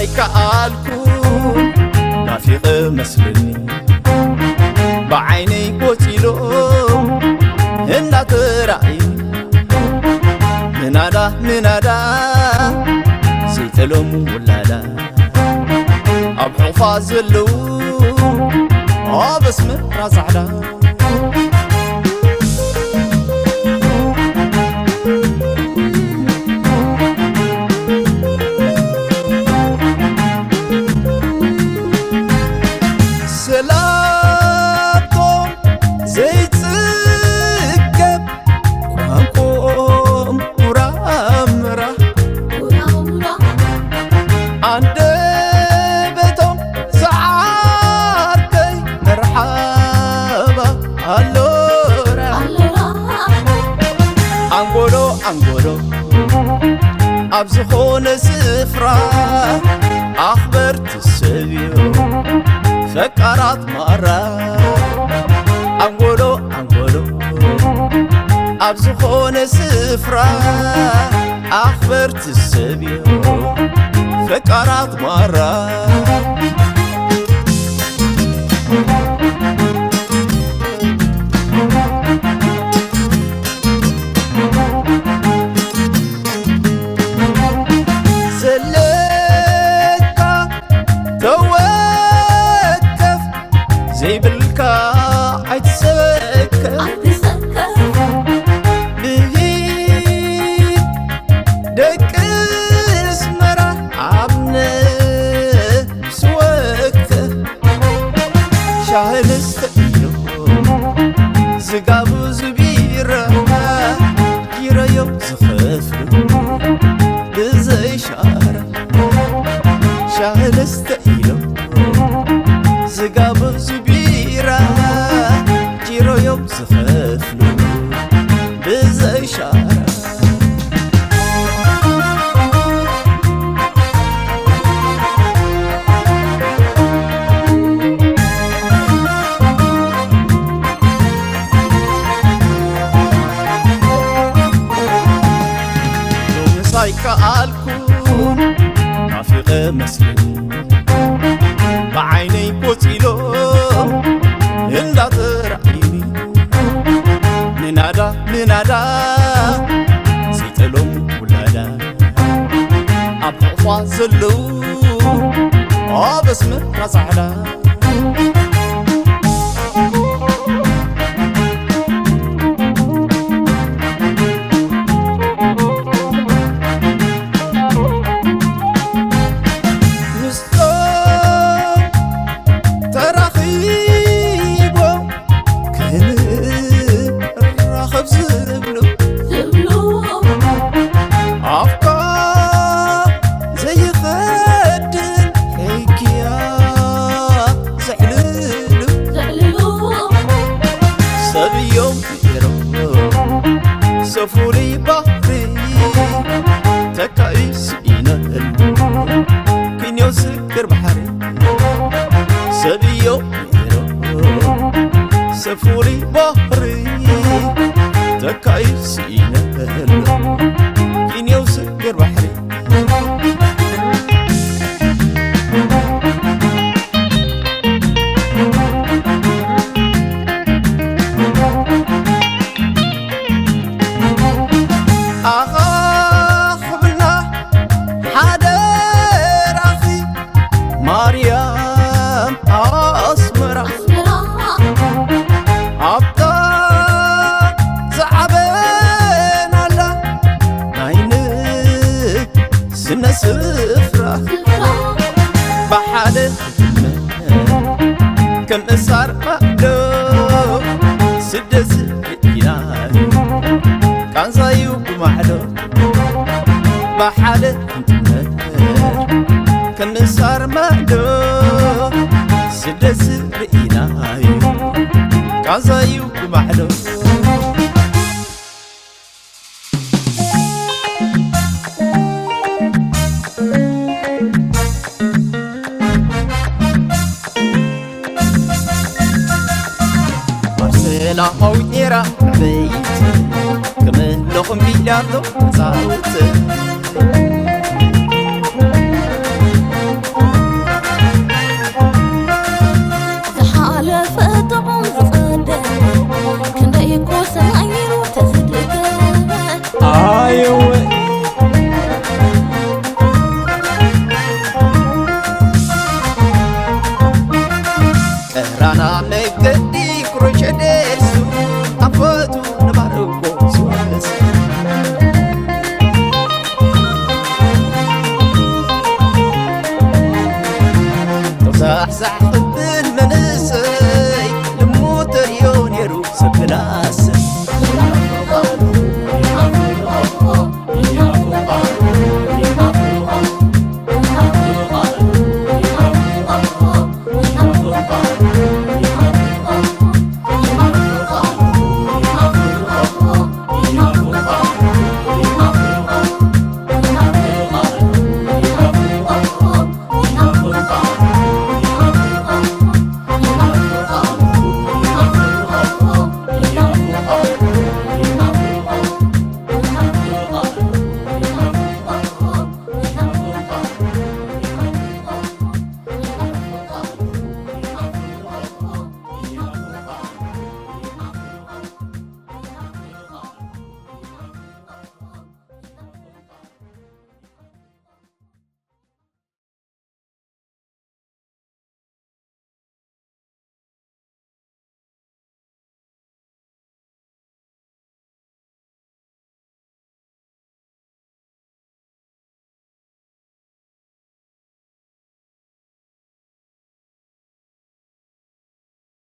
ኣይከኣልኩ ናፊቐ መስልኒ ብዓይነይ ቆጺሎ እናተራእዩ ምናዳ ምናዳ ዘይጠሎም ውላዳ ኣብ ሑፋ ዘለዉ ኣብ ኣስመራ ጻዕዳ ሰላቶም ዘይጽገብ ቋንቋኦም ሙራምራ ኣንደበቶም ሰዓርከይ መርሓባ ኣሎራ ኣንጎሎ ኣንጎሎ ኣብ ዝኾነ ስፍራ ኣኽበርቲ ሰብ እዩ ፈቃራት ማራ ኣንጎሎ ኣንጎሎ ኣብ ዝኾነ ስፍራ ኣኽበርቲ ሰብ እዩ ፈቃራት ማራ ዘለካ ተወከፍ ዘይብልካ ኣይትሰከፍ ኣይትሰከፍ ብሂል ደቂ ኣስመራ ኣብ ነብሲ ወከፍ ሻሂ ንስተ ኢሎም ዝጋብዙ ቢራ ኪራዮም ዝኸፍሉ ብዘይ ሻራ ሻሂ ንስተ ኢሎም ዝጋብዙ ቢራ ኪራዮም ዝኸፍሉ ብዘይ ሻራ ሎምስ ኣይከኣልኩን ናፊቐ መስልኒ ብዓይነይ ቆጺሎ እንዳተራእዩኒ ንናዳ ንናዳ ዘይጠሎም ውላዳ ኣብ ሕቑፋ ዘለዉ ኣብ ኣስመራ ጻዕዳ ምስቶም ተራኺቦም ክንራኸብ ዝብሉ ዝብሉ ኣፍካ ዘይኸድን ሕግያ ዘዕልሉ ዘዕልሉ ሰብ እዮም ነይሮም ሰብ ፍሉይ ባህሪ ተካኢ ስኢነሉ ክንዮ ስግር ባሕሪ ሰብ እዮም ነይሮም ሰብ ፍሉይ ባህሪ ተካኢ ስኢነሉ ክንዮ ስግር ባሕሪ ኣኻኽብና ሓደራኺ ማርያም ኣስመራ ኣብታ ዝዓበናላ ናይ ንግስና ስፍራ ብሓደ ከም እሳር ማዕዶ ስደት ርኢናዮ ቃንዛዩ ብማዕዶ ብሓደ ክንጥመር ከም እሳር ማዕዶ ስደት ርኢናዮ ቃንዛዩ ብማዕዶ ኣብ ሰላማዊት ኔራ በይቲ ክመለኹም ቢልያቶ ጻውቲ